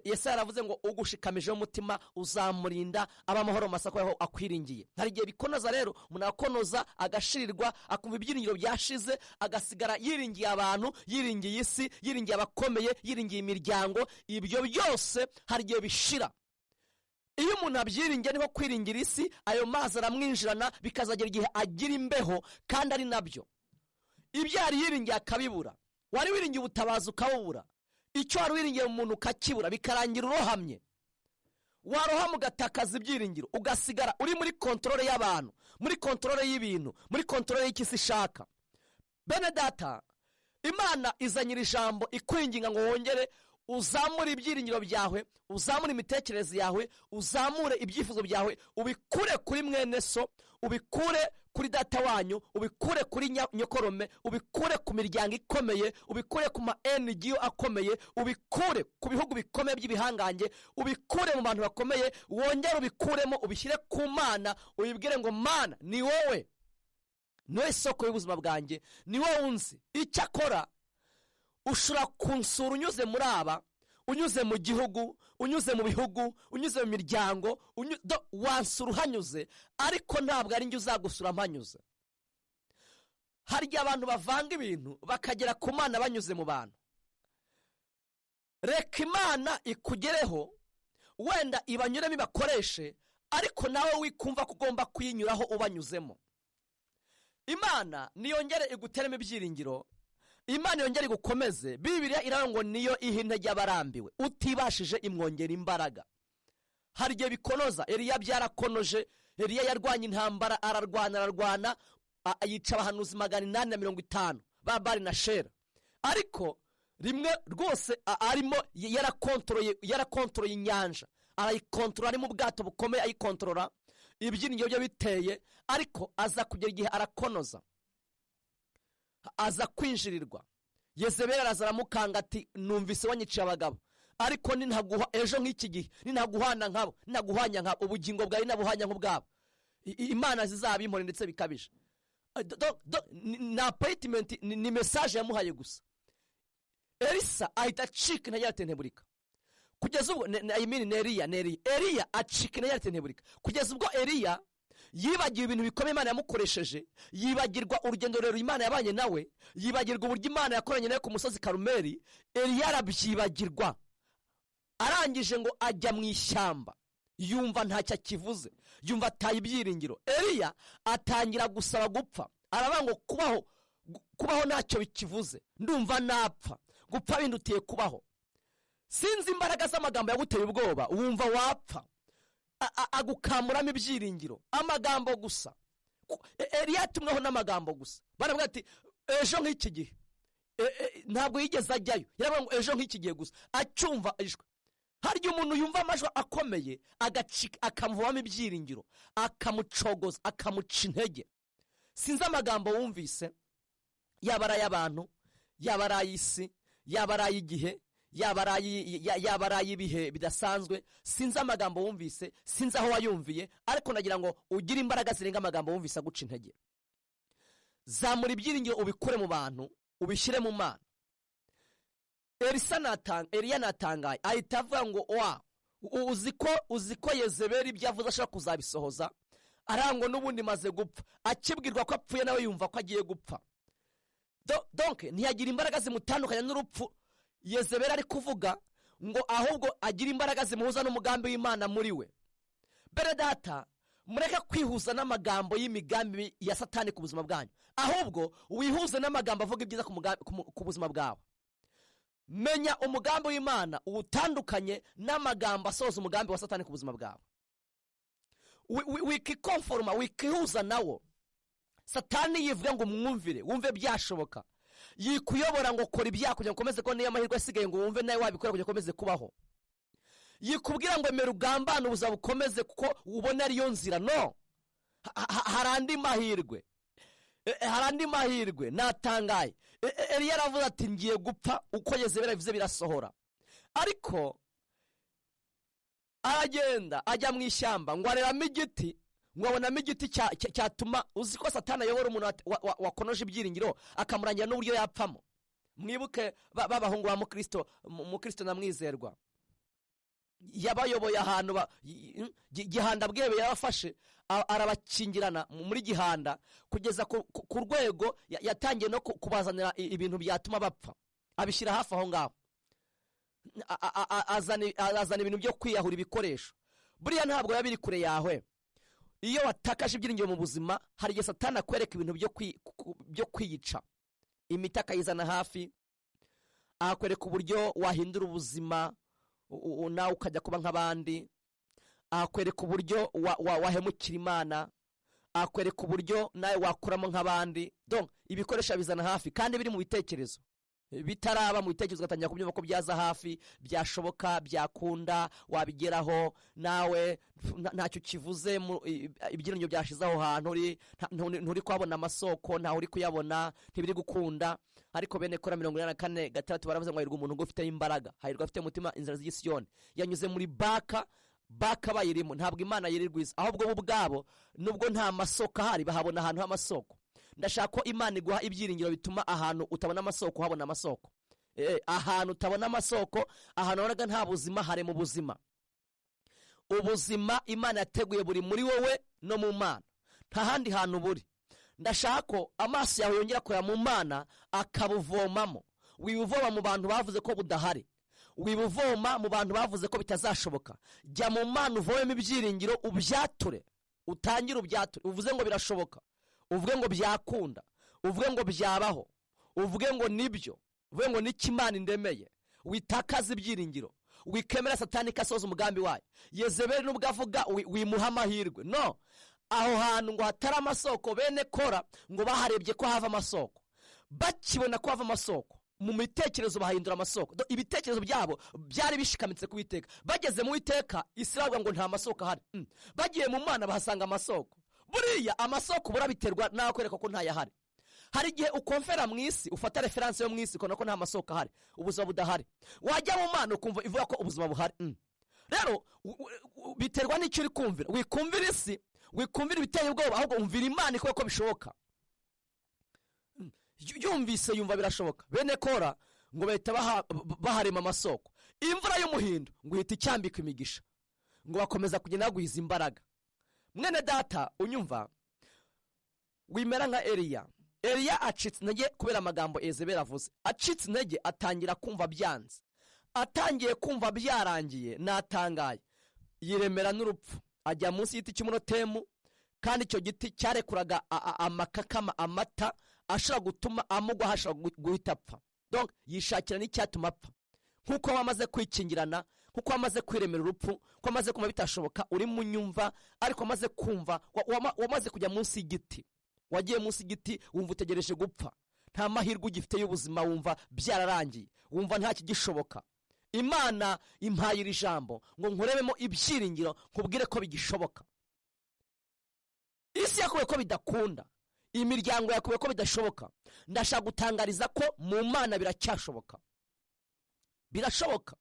Speaker 1: Yesu yaravuze ngo ugushikamijeho umutima uzamurinda aba amahoro masa ko akwiringiye. Hari igihe bikonoza rero, umuntu agakonoza agashirirwa, akumva ibyiringiro byashize, agasigara yiringiye abantu, yiringiye isi, yiringiye abakomeye, yiringiye imiryango. Ibyo byose hari igihe bishira. Iyo umuntu abyiringiye niho kwiringira isi, ayo mazi aramwinjirana, bikazagera igihe agira imbeho, kandi ari nabyo ibyo yari yiringiye akabibura. Wari wiringiye ubutabazi ukabubura, icyo wari wiringiye umuntu ukakibura, bikarangira urohamye. Warohama ugatakaza ibyiringiro, ugasigara uri muri contrôle y'abantu, muri contrôle y'ibintu, muri contrôle y'ikisi ishaka. Bene data, Imana izanyira ijambo ikwinginga ngo wongere uzamure ibyiringiro byawe, uzamure imitekerereze yawe, uzamure ibyifuzo byawe, ubikure kuri mwene so, ubikure kuri data wanyu, ubikure kuri nyokorome, ubikure ku miryango ikomeye, ubikure ku ma NGO akomeye, ubikure ku bihugu bikomeye by'ibihangange, ubikure mu bantu bakomeye, wongere ubikuremo, ubishyire ku Mana, uyibwire ngo Mana ni wowe, ni wowe isoko y'ubuzima bwanjye, ni wowe unzi. Icyakora ushobora kunsura unyuze muri aba, unyuze mu gihugu, unyuze mu bihugu, unyuze mu miryango, wansura uhanyuze, ariko ntabwo ari njye uzagusura mpanyuze. Hari igihe abantu bavanga ibintu bakagera ku Mana banyuze mu bantu. Reka Imana ikugereho, wenda ibanyuremo ibakoreshe, ariko nawe wikumva ko ugomba kuyinyuraho ubanyuzemo. Imana niyongere iguteremo ibyiringiro, Imana yongere igukomeze. Bibiliya iravuga ngo niyo iha intege abarambiwe, utibashije imwongera imbaraga. Hari igihe bikonoza. Eliya byarakonoje. Eliya yarwanye intambara, ararwana, ararwana, yica abahanuzi 850 ba Bali na Shera, ariko rimwe rwose arimo yarakontoroye inyanja, arayikontorora, ari mu bwato bukomeye ayikontorora, ibyiringiro bye biteye, ariko aza kugera igihe arakonoza, aza kwinjirirwa. Yezebeli araza aramukanga ati numvise wanyiciye abagabo, ariko nintaguha ejo nk'iki gihe, nintaguhana nkabo, nintaguhanya nkabo, ubugingo bwawe nabuhanya nk'ubwabo, Imana zizabimpore ndetse bikabije. Ni appointment, ni message yamuhaye gusa. Elisa ahita acika intege, aratenteburika kugeza ubwo, I mean Eliya, Eliya acika intege, aratenteburika kugeza ubwo Eliya yibagiwe ibintu bikomeye Imana yamukoresheje, yibagirwa urugendo rurerure Imana yabanye nawe, yibagirwa uburyo Imana yakoranye nawe ku musozi Karumeli. Eliya arabyibagirwa, arangije ngo ajya mu ishyamba, yumva ntacyo akivuze, yumva ataye ibyiringiro. Eliya atangira gusaba gupfa, aravuga ngo kubaho ntacyo bikivuze, ndumva napfa, gupfa bindutiye kubaho. Sinzi imbaraga z'amagambo yaguteye ubwoba, wumva wapfa, agukamuramo ibyiringiro, amagambo gusa. Eliya atumweho n'amagambo gusa. Baravuga ati ejo nk'iki gihe, ntabwo yigeze ajyayo, yaravuga ngo ejo nk'iki gihe gusa, acyumva ijwi. Hari igihe umuntu yumva amajwi akomeye akamuvamo ibyiringiro, akamucogoza, akamuca intege. Sinzi amagambo wumvise. Yaba ari ay'abantu, yaba ari ay'isi, yaba ari ay'igihe, yaba ari ay'ibihe bidasanzwe. Sinzi amagambo wumvise, sinzi aho wayumviye, ariko nagira ngo ugire imbaraga zirenga amagambo wumvise aguca intege. Zamura ibyiringiro, ubikure mu bantu, ubishyire mu Mana. Eliya natangaye, ahita avuga ngo wa uzi ko Yezebeli ibyo avuze ashobora kuzabisohoza, arangwa n'ubundi maze gupfa. Akibwirwa ko apfuye, nawe yumva ko agiye gupfa. Donc ntiyagira imbaraga zimutandukanya n'urupfu Yezebeli ari kuvuga, ngo ahubwo agira imbaraga zimuhuza n'umugambi w'Imana muri we. Bene data, mureke kwihuza n'amagambo y'imigambi ya Satani ku buzima bwanyu, ahubwo wihuze n'amagambo avuga ibyiza ku buzima bwawe. Menya umugambi w'Imana, uwutandukanye n'amagambo asohoza umugambi wa Satani ku buzima bwawe. Wikikonforoma, wikihuza nawo. Satani yivuga ngo umwumvire, wumve byashoboka. Yikuyobora ngo kora ibyaha kugira ngo ukomeze kubona niyo amahirwe asigaye, ngo wumve nawe wabikora kugira ngo ukomeze kubaho. Yikubwira ngo emera ugambane ubuzima bukomeze kuko ubona ariyo nzira. No, hari andi mahirwe. Hari andi mahirwe. Natangaye, Eliya aravuze ati ngiye gupfa, uko Yezebeli abivuze birasohora. Ariko aragenda ajya mu ishyamba, ngo areramo igiti, ngo abonamo igiti cyatuma. Uzi ko Satani ayobora umuntu wakonoje ibyiringiro, akamurangira n'uburyo yapfamo. Mwibuke b'abahungu ba Mukristo, Mukristo na Mwizerwa, yabayoboye ahantu Gihanda bwebe, yarabafashe arabakingirana muri Gihanda kugeza ku rwego yatangiye no kubazanira ibintu byatuma bapfa, abishyira hafi aho ngaho. Azana ibintu byo kwiyahura, ibikoresho. Buriya ntabwo biba biri kure yawe. Iyo watakaje ibyiringiro mu buzima, hari igihe Satani akwereka ibintu byo kwiyica, imiti akayizana hafi, akwereka uburyo wahindura ubuzima nawe ukajya kuba nk'abandi, akwereka uburyo wahemukira Imana, akwereka uburyo nawe wakuramo nk'abandi. Donc ibikoresho abizana hafi kandi biri mu bitekerezo, bitaraba mu bitekerezo ugatangira kubyumva ko byaza hafi, byashoboka, byakunda, wabigeraho nawe. Ntacyo kivuze, ibyiringiro byashize aho hantu uri, nturi kuhabona amasoko, ntaho uri kuyabona, ntibiri gukunda. Ariko bene Kora 84:6 baravuze ngo hahirwa umuntu ufite imbaraga, hahirwa afite umutima inzira z'Isiyoni. Yanyuze muri baka baka bayirimo. Ntabwo Imana yirirwa iza, ahubwo bo ubwabo, nubwo nta masoko ahari, bahabona ahantu h'amasoko. Ndashaka ko Imana iguha ibyiringiro bituma ahantu utabona amasoko uhabona amasoko. Ahantu utabona amasoko, ahantu wabonaga nta buzima, hari mu buzima. Ubuzima Imana yateguye buri muri wowe no mu Mana, nta handi hantu buri. Ndashaka ko amaso yawe yongera kureba mu Mana, akabuvomamo. Wibuvoma mu bantu bavuze ko budahari, wibuvoma mu bantu bavuze ko bitazashoboka. Jya mu Mana uvomemo ibyiringiro, ubyature, utangire ubyature, uvuze ngo birashoboka, uvuge ngo byakunda, uvuge ngo byabaho, uvuge ngo nibyo, uvuge ngo niki Imana indemeye. Witakaze ibyiringiro, wikemera Satani ko asohoza umugambi wayo. Yezebeli nubwo avuga, wimuha amahirwe. No aho hantu ngo hatari amasoko, bene Kora ngo baharebye ko hava amasoko. Bakibona ko hava amasoko, mu bitekerezo bahindura amasoko. Ibitekerezo byabo byari bishikamitse ku Witeka. Bageze mu Witeka, isi iravuga ngo nta masoko ahari. Bagiye mu Mana bahasanga amasoko. Buriya amasoko ubura biterwa n'aho kwereka ko ntayahari. Hari igihe ukomfera mu isi, ufata référence yo mu isi, ukabona ko nta masoko ahari, ubuzima budahari. Wajya mu Mana ukumva ivuga ko ubuzima buhari. Rero biterwa n'icyo uri kumvira. Wikumvira isi, wikumvira ibiteye ubwoba, ahubwo umvira Imana ikuwe ko bishoboka. Yumvise yumva birashoboka. Bene Kora ngo bahita baharema amasoko. Imvura y'umuhindo ngo ihita icyambika imigisha, ngo bakomeza kugenda bagwiza imbaraga. Mwene data unyumva, wimera nka Eliya. Eliya acitse intege kubera amagambo Yezebeli avuze. Acitse intege, atangira kumva byanze, atangiye kumva byarangiye. Natangaye, yiremera n'urupfu, ajya munsi y'igiti cy'umunotemu, kandi icyo giti cyarekuraga amakakama, amata ashobora gutuma amugwa, ashobora guhita apfa. Donc yishakira n'icyatuma apfa. Nk'uko wamaze kwikingirana, nk'uko wamaze kwiremera urupfu, ko wamaze kumva bitashoboka, uri mu nyumva, ariko wamaze kumva wamaze kujya munsi y'igiti, wagiye munsi y'igiti, wumva utegereje gupfa, nta mahirwe ugifite y'ubuzima, wumva byararangiye, wumva nta kigishoboka. Imana impaye iri jambo ngo nkurebemo ibyiringiro, nkubwire ko bigishoboka. Isi yakuwe ko bidakunda. Imiryango yakuwe ko bidashoboka. Ndashaka gutangariza ko mu Mana biracyashoboka. Birashoboka.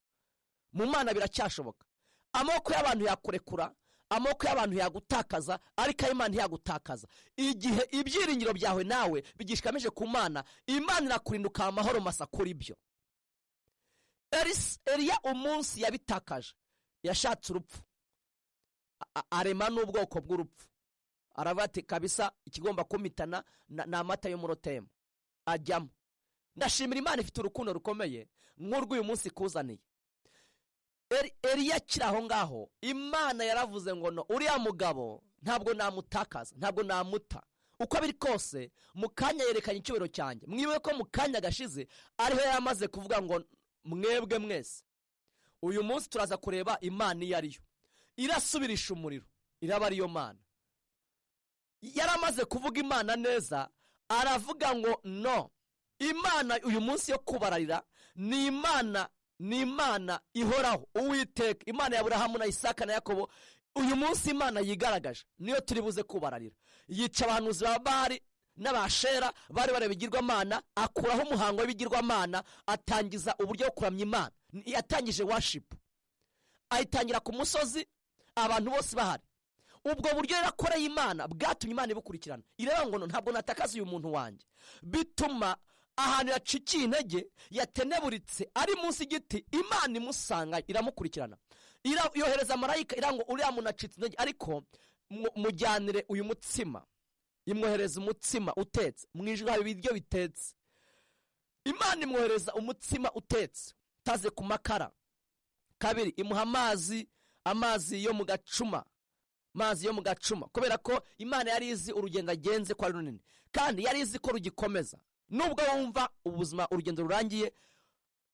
Speaker 1: Mu Mana biracyashoboka. Amoko y'abantu yakurekura, amoko y'abantu yagutakaza, ariko Imana ntiyagutakaza. Igihe ibyiringiro byawe nawe bigishikamije ku Mana, Imana irakurinda amahoro masa kuri byo. Eliya umunsi yabitakaje, yashatse urupfu, arema n'ubwoko bw'urupfu. Aravuga ati kabisa ikigomba kumitana ni amata y'umurotemu, ajyamo. Ndashimira Imana ifite urukundo rukomeye nk'urw'uyu munsi ikuzaniye. Eliya akiri aho ngaho, Imana yaravuze ngo no, uriya mugabo ntabwo namutakaza, ntabwo namuta. Uko biri kose mu kanya yerekanye icyubahiro cyanjye. Mwibuke ko mu kanya gashize ariho yamaze kuvuga ngo mwebwe mwese. Uyu munsi turaza kureba Imana iyo ariyo. Irasubirisha umuriro, iraba ariyo Mana. Yaramaze kuvuga Imana neza, aravuga ngo no, Imana uyu munsi yo kubararira ni Imana, ni Imana ihoraho, Uwiteka, Imana ya Aburahamu na Isaka na Yakobo. Uyu munsi Imana yigaragaje, niyo turi buze kubararira. Yica abahanuzi ba Bali n'abashera bari bareba ibigirwamana, akuraho umuhango w'ibigirwamana, atangiza uburyo bwo kuramya Imana. Yatangije worship, ayitangira ku musozi abantu bose bahari. Ubwo buryo yarakoreye Imana bwatumye Imana ibukurikirana. Ireba ngo ntabwo natakaza uyu muntu wanjye. Bituma ahantu yacikiye intege, yateneburitse, ari munsi y'igiti, Imana imusanga iramukurikirana. Yohereza marayika irango uriya muntu acitse intege, ariko mujyanire uyu mutsima. Imwohereza umutsima utetse, mu ijuru hari ibiryo bitetse. Imana imwohereza umutsima utetse taze ku makara. Kabiri, imuha amazi, amazi yo mu gacuma, amazi yo mu gacuma, kubera ko Imana yari izi urugendo agenze ko ari runini, kandi yari izi ko rugikomeza. Nubwo wumva ubuzima urugendo rurangiye,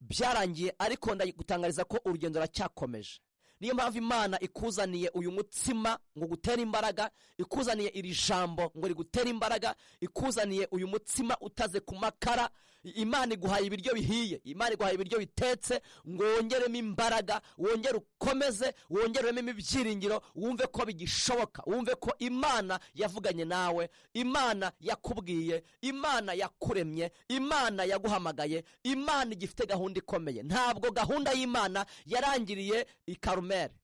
Speaker 1: byarangiye, ariko ndagutangariza ko urugendo ruracyakomeje. Niyo mpamvu Imana ikuzaniye uyu mutsima ngo gutere imbaraga, ikuzaniye iri jambo ngo rigutere imbaraga, ikuzaniye uyu mutsima utaze ku makara. Imana iguhaye ibiryo bihiye, Imana iguhaye ibiryo bitetse ngo wongeremo imbaraga, wongere ukomeze, wongeremo ibyiringiro, wumve ko bigishoboka, wumve ko Imana yavuganye nawe, Imana yakubwiye, Imana yakuremye, Imana yaguhamagaye, Imana igifite gahunda ikomeye. Ntabwo gahunda y'Imana yarangiriye i Karumeli.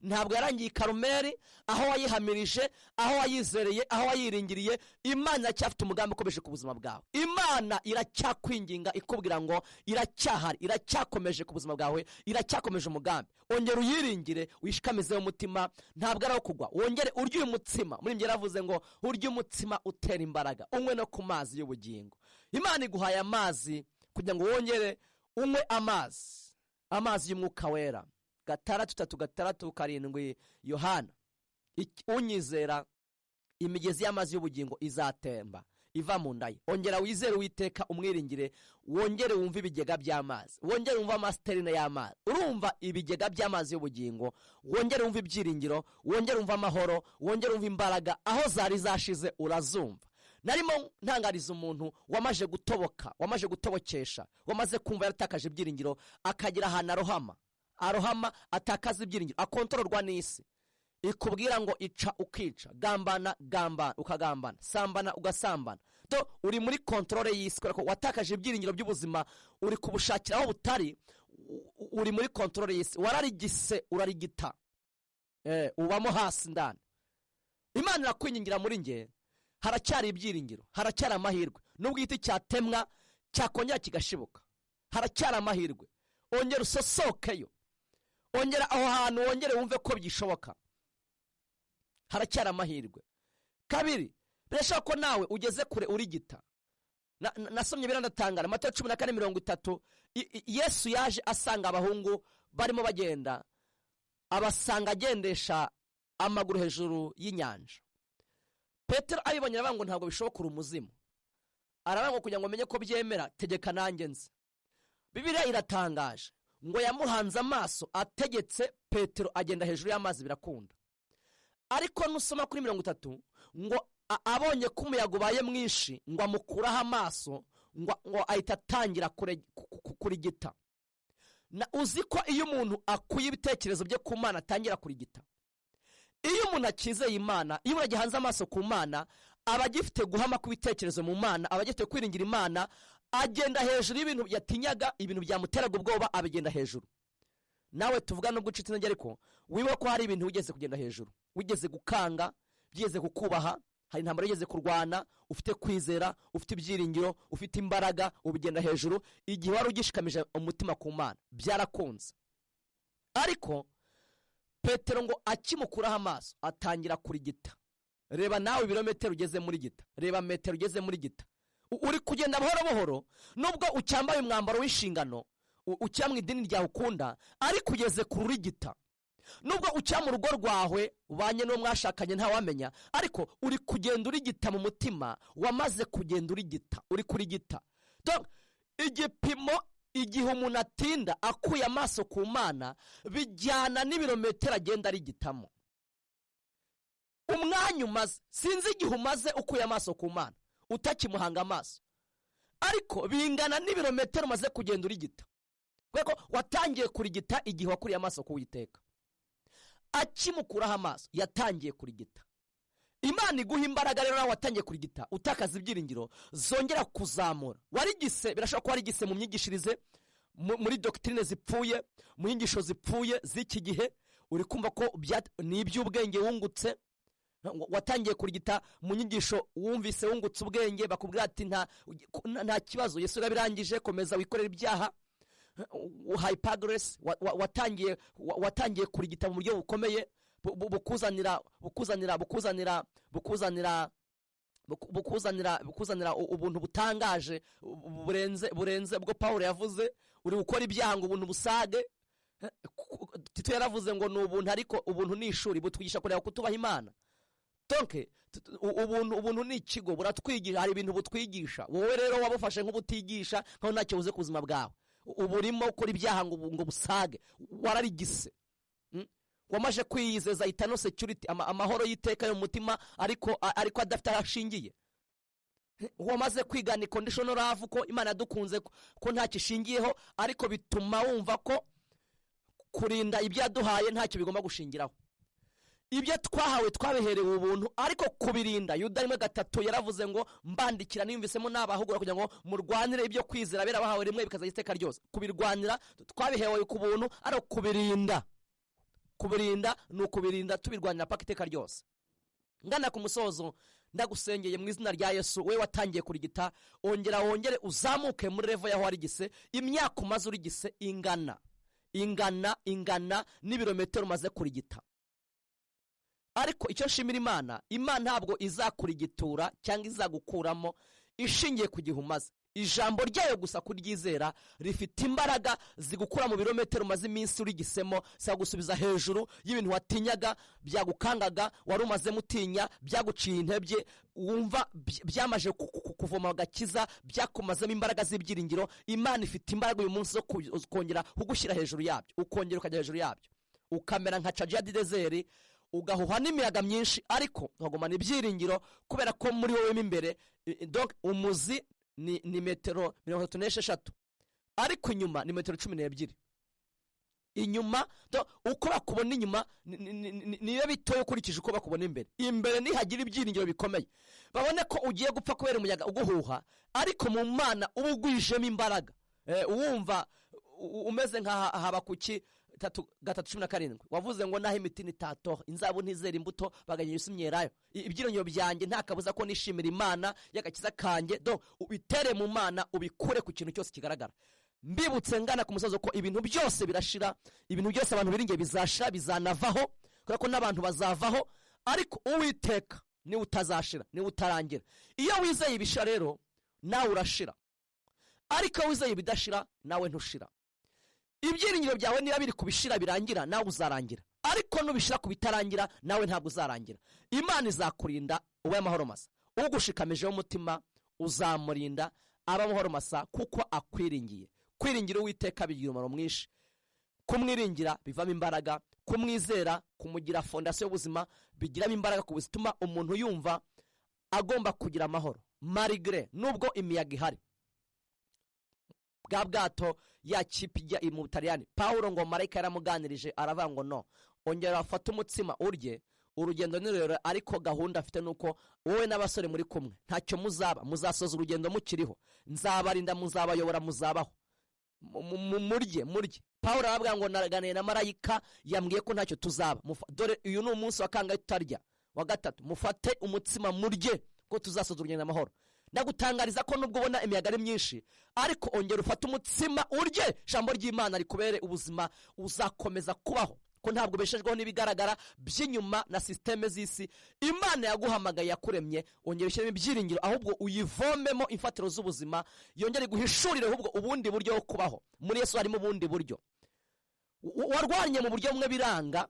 Speaker 1: Ntabwo yarangiye i Karumeli, aho wayihamirije, aho wayizereye, aho wayiringiriye. Imana iracyafite umugambi ukomeje ku buzima bwawe. Imana iracyakwinginga ikubwira ngo iracyahari, iracyakomeje ku buzima bwawe, iracyakomeje umugambi. Ongera uyiringire, uyishikamizeho umutima, ntabwo ari aho kugwa. Wongere urye uyu mutsima. Muri njye yaravuze ngo urye umutsima utera imbaraga, unywe no ku mazi y'ubugingo. Imana iguhaye amazi kugira ngo wongere unywe amazi, amazi y'umwuka wera. 6:3-6:7 Yohana. Unyizera imigezi y'amazi y'ubugingo izatemba iva mu nda ye. Ongera wizere Uwiteka, umwiringire, wongere wumve ibigega by'amazi, wongere wumve amasiterine y'amazi. Urumva ibigega by'amazi y'ubugingo, wongere wumve ibyiringiro, wongere wumve amahoro, wongere wumve imbaraga. Aho zari zashize urazumva. Narimo ntangariza umuntu wamaje gutoboka, wamaje gutobokesha, wamaze kumva yaratakaje ibyiringiro, akagira ahantu arohama, atakaza ibyiringiro, akontororwa n'isi. Ikubwira ngo ica ukica, gambana gambana ukagambana, sambana ugasambana. Do uri muri kontrole y'isi kubera ko watakaje ibyiringiro by'ubuzima, uri kubushakira aho butari, uri muri kontrole y'isi, wararigise urarigita, ubamo hasi ndani. Imana irakwingingira muri nge, haracyari ibyiringiro, haracyari amahirwe. Nubwo igiti cyatemwa cyakongera kigashibuka, haracyari amahirwe. Ongera usosokeyo, ongera aho hantu, wongere wumve ko byishoboka, haracyari amahirwe. Kabiri, birashoboka ko nawe ugeze kure urigita. Nasomye birandatangara, Matayo 14:30, Yesu yaje asanga abahungu barimo bagenda, abasanga agendesha amaguru hejuru y'inyanja. Petero abibonye aravuga ngo ntabwo bishoboka, uri umuzimu. Aravuga ngo kugira ngo menye ko byemera, tegeka nanjye nzi. Bibiliya iratangaje ngo yamuhanze amaso ategetse Petero agenda hejuru y'amazi birakunda. Ariko nusoma kuri 30 ngo abonye ko umuyaga ubaye mwinshi ngo amukuraho amaso, ngo ahita atangira kurigita. Na uzi ko iyo umuntu akuye ibitekerezo bye ku Mana atangira kurigita. Iyo umuntu akizeye Imana, iyo umuntu agihanze amaso ku Mana, Aba agifite guhama kw'ibitekerezo mu Mana, aba agifite kwiringira Imana, agenda hejuru y'ibintu yatinyaga, ibintu byamuteraga ubwoba abigenda hejuru. Nawe tuvuga nubwo ucitse intege, ariko wibuke ko hari ibintu wigeze kugenda hejuru, wigeze gukanga, byigeze kukubaha, hari intambara wigeze kurwana, ufite kwizera, ufite ibyiringiro, ufite imbaraga, ubigenda hejuru igihe wari ugishikamije umutima ku Mana, byarakunze. Ariko Petero ngo akimukuraho amaso atangira kurigita. Reba nawe ibirometero ugeze muri gita, reba metero ugeze muri gita, uri kugenda buhoro buhoro, nubwo ucyambaye umwambaro w'inshingano, ukiri mu idini ryawe ukunda, ariko ugeze ku rurigita. Nubwo ucya mu rugo rwawe ubanye n'uwo mwashakanye ntawamenya, ariko uri kugenda urigita mu mutima, wamaze kugenda urigita, uri kurigita. Donc, igipimo igihe umuntu atinda akuye amaso ku Mana bijyana n'ibirometero agenda arigitamo. Umwanya umaze, sinzi igihe umaze ukuye amaso ku Mana utakimuhanga amaso, ariko bingana n'ibirometero umaze kugenda urigita, kubera ko watangiye kurigita igihe wakuriye amaso ku Uwiteka. Akimukuraho amaso yatangiye kurigita. Imana iguha imbaraga rero, nawe watangiye kurigita utakaza ibyiringiro, zongera kuzamura. Warigise, birashoboka ko warigise mu myigishirize, muri doctrine zipfuye, mu nyigisho zipfuye z'iki gihe, uri kumva ko ni iby'ubwenge wungutse. Watangiye kurigita mu nyigisho wumvise wungutse ubwenge, bakubwira ati nta kibazo, Yesu yarabirangije, komeza wikorere ibyaha. Hypergrace, watangiye kurigita mu buryo bukomeye, bukuzanira, bukuzanira, bukuzanira, bukuzanira, bukuzanira, bukuzanira ubuntu butangaje, burenze ubwo Pawulo yavuze. Uri gukora ibyaha ngo ubuntu busage. Tito yaravuze ngo ni ubuntu, ariko ubuntu ni ishuri butwigisha kureba kutubaha Imana. Donc ubuntu ni ikigo, buratwigisha, hari ibintu butwigisha. Wowe rero wabufashe nk'ubutigisha, nkaho ntacyo buze ku buzima bwawe. Ubu urimo ukora ibyaha ngo busage, wararigise. Wamaze kwiyizeza eternal security, amahoro y'iteka yo mu mutima, ariko adafite aho ashingiye. Wamaze kwigana conditional love, ko Imana yadukunze, ko ntacyo ishingiyeho, ariko bituma wumva ko kurinda ibyo yaduhaye ntacyo bigomba gushingiraho. Ibyo twahawe twabiherewe ubuntu, ariko kubirinda, Yuda 1:3 yaravuze ngo mbandikira niyumvisemo nabahugura kugira ngo murwanire ibyo kwizera berabahawe rimwe bikazajya iteka ryose. Kubirwanira twabiherewe ku buntu, ariko kubirinda ni ukubirinda tubirwanira paka iteka ryose. Ngana ku musozo, ndagusengeye mu izina rya Yesu, we watangiye kurigita, ongera wongere uzamuke muri level yaho warigise. Imyaka umaze urigise ingana n'ibirometero umaze kurigita. Ariko icyo nshimira Imana, Imana ntabwo izakurigitura cyangwa izagukuramo ishingiye ku gihe umaze. Ijambo ryayo gusa kuryizera rifite imbaraga zigukura mu birometero umaze iminsi urigisemo, zikagusubiza hejuru y'ibintu watinyaga, byagukangaga, wari umazemo utinya, byaguciye intebye, wumva byamaje kuvoma agakiza, byakumazemo imbaraga z'ibyiringiro. Imana ifite imbaraga uyu munsi zo kongera kugushyira hejuru yabyo, ukongera ukajya hejuru yabyo, ukamera nka Cagia du désert, ugahuha n'imiyaga myinshi, ariko ukagumana ibyiringiro, kubera ko muri wowe mo imbere, donc umuzi ni metero 36, ariko inyuma ni metero 12. Inyuma, donc, uko bakubona inyuma niyo bitoye ukurikije uko bakubona imbere. Imbere nihagira ibyiringiro bikomeye, babone ko ugiye gupfa kubera umuyaga uguhuha, ariko mu Mana uba ugwijemo imbaraga. Uwumva umeze nka Habakuki 3:17 wavuze ngo naho imitini itatoha, inzabu ntizera imbuto, baganya Yesu imyelayo, ibyiringiro byanjye nta kabuza ko nishimira Imana y'agakiza kanjye. Donc ubitere mu Mana, ubikure ku kintu cyose kigaragara. Mbibutse ngana ku musozo ko ibintu byose birashira, ibintu byose abantu biringiye bizashira, bizanavaho, kubera ko n'abantu bazavaho, ariko Uwiteka niwe utazashira, niwe utarangira. Iyo wizeye ibishira rero nawe urashira, ariko iyo wizeye ibidashira nawe ntushira. Ibyiringiro byawe niba biri kubishira birangira, nawe uzarangira, ariko nubishira kubitarangira nawe ntabwo uzarangira. Imana izakurinda ube amahoro masa, ugushikamijeho umutima uzamurinda abe amahoro masa, kuko akwiringiye. Kwiringira Uwiteka bigira umumaro mwinshi. Kumwiringira bivamo imbaraga, kumwizera, kumugira fondasiyo y'ubuzima bigiramo imbaraga ku buzima, umuntu yumva agomba kugira amahoro malgré nubwo imiyaga ihari. Bwa bwato ya kipe ijya mu Butaliyani, Pawulo ngo marayika yaramuganirije aravuga ngo no, ongera ufate umutsima urye, Urugendo ni rurerure, ariko gahunda afite nuko wowe n'abasore muri kumwe ntacyo muzaba, muzasoza urugendo mukiriho. Nzabarinda, muzabayobora, muzabaho. Murye murye. Pawulo arababwira ngo naganiye na marayika, yambwiye ko ntacyo tuzaba. Dore uyu ni umunsi wa kangahe tutarya? Wa gatatu. Mufate umutsima murye ko tuzasoza urugendo amahoro. Ndagutangariza ko nubwo ubona imiyaga ari myinshi, ariko ongera ufate umutsima urye, ijambo ry'Imana rikubere ubuzima, uzakomeza kubaho, ko ntabwo ubeshejweho n'ibigaragara by'inyuma na sisiteme z'isi. Imana yaguhamagaye, yakuremye, ongera ushyiremo ibyiringiro, ahubwo uyivomemo imfatiro z'ubuzima, yongere iguhishurire ahubwo ubundi buryo bwo kubaho. Muri Yesu harimo ubundi buryo. Warwanye mu buryo bumwe biranga,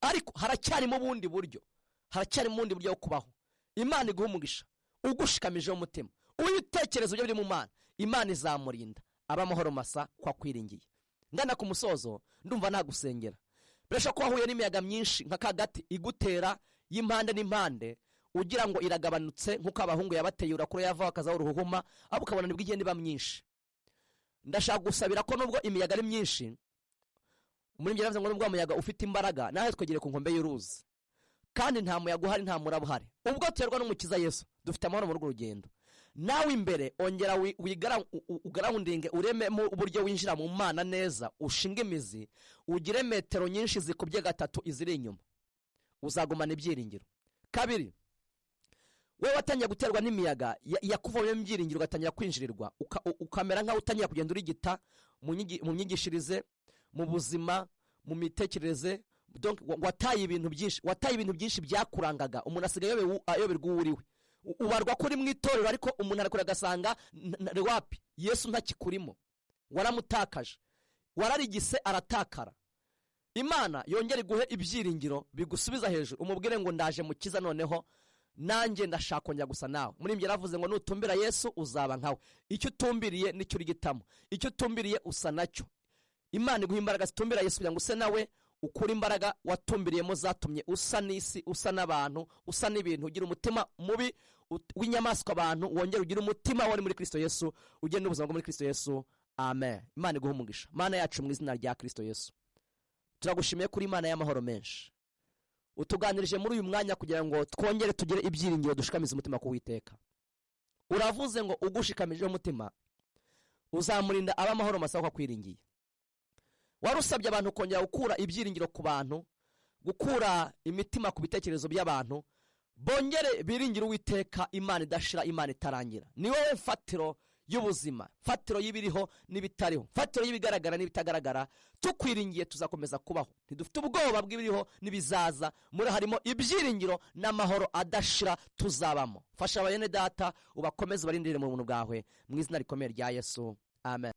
Speaker 1: ariko haracyarimo ubundi buryo, haracyarimo ubundi buryo bwo kubaho. Imana iguha umugisha, ugushikamijeho umutima, uyitekereza uburyo biri mu Mana, Imana izamurinda aba amahoro masa kwa kwiringiye. Ngana ku musozo, ndumva nagusengera. Birashoboka ko wahuye n'imiyaga myinshi nka kagati igutera y'impande n'impande, ugira ngo iragabanutse nk'uko abahungu yabateye urakura yavaho akazaho uruhuhuma, ahubwo ukabona nibwo igenda iba myinshi. Ndashaka gusabira ko nubwo imiyaga ari myinshi, umuririmbyi yaravuze ngo nubwo umuyaga ufite imbaraga, nawe twegere ku nkombe y'uruzi, kandi nta muyaga uhari, nta muraba uhari. Ubwo tuyoborwa n'Umukiza Yesu, dufite amahoro muri urwo rugendo. Nawe imbere ongera ugarawundinge, urememo uburyo winjira mu Mana neza, ushinge imizi, ugire metero nyinshi zikubye gatatu iziri inyuma, uzagumana ibyiringiro. Kabiri, wowe watangiye guterwa n'imiyaga yakuvuyemo ibyiringiro, ugatangira kwinjirirwa, ukamera nk'aho utangira kugenda urigita mu myigishirize, mu buzima, mu mitekerereze. Donc wataye ibintu byinshi, wataye ibintu byinshi byakurangaga. Umuntu asigaye ayoberwa uwo uriwe. Ubarwa ko uri mu itorero, ariko umuntu arakora agasanga wapi, Yesu ntakikurimo, waramutakaje, wararigise aratakara. Imana yongere iguhe ibyiringiro bigusubiza hejuru, umubwire ngo ndaje mukiza, noneho nanjye ndashaka kongera gusa nawe. Muri ibyo yaravuze ngo nutumbira Yesu uzaba nkawe. Icyo utumbiriye nicyo urigitamo, icyo utumbiriye usa nacyo. Imana iguha imbaraga zitumbira Yesu kugira ngo use nawe, ukure imbaraga watumbiriyemo zatumye usa n'isi, usa n'abantu, usa n'ibintu, ugira umutima mubi w'inyamaswa abantu, wongere ugire umutima wari muri Kristo Yesu, ugende n'ubuzima bwo muri Kristo Yesu. Amen. Imana iguhe umugisha. Mana yacu, mu izina rya Kristo Yesu, turagushimiye kuri Imana y'amahoro menshi. Utuganirije muri uyu mwanya kugira ngo twongere tugire ibyiringiro, dushikamize umutima ku Uwiteka. Uravuze ngo ugushikamijeho umutima uzamurinda aba amahoro masa kuko akwiringiye. Warusabye abantu kongera gukura ibyiringiro ku bantu, gukura imitima ku bitekerezo by'abantu, bongere biringire Uwiteka, Imana idashira, Imana itarangira. Ni wowe mfatiro y'ubuzima, mfatiro y'ibiriho n'ibitariho, mfatiro y'ibigaragara n'ibitagaragara. Tukwiringiye tuzakomeza kubaho, ntidufite ubwoba bw'ibiriho n'ibizaza. Muri harimo ibyiringiro n'amahoro adashira tuzabamo. Fasha abene data, ubakomeze, ubarindire mu buntu bwawe, mu izina rikomeye rya Yesu. Amen.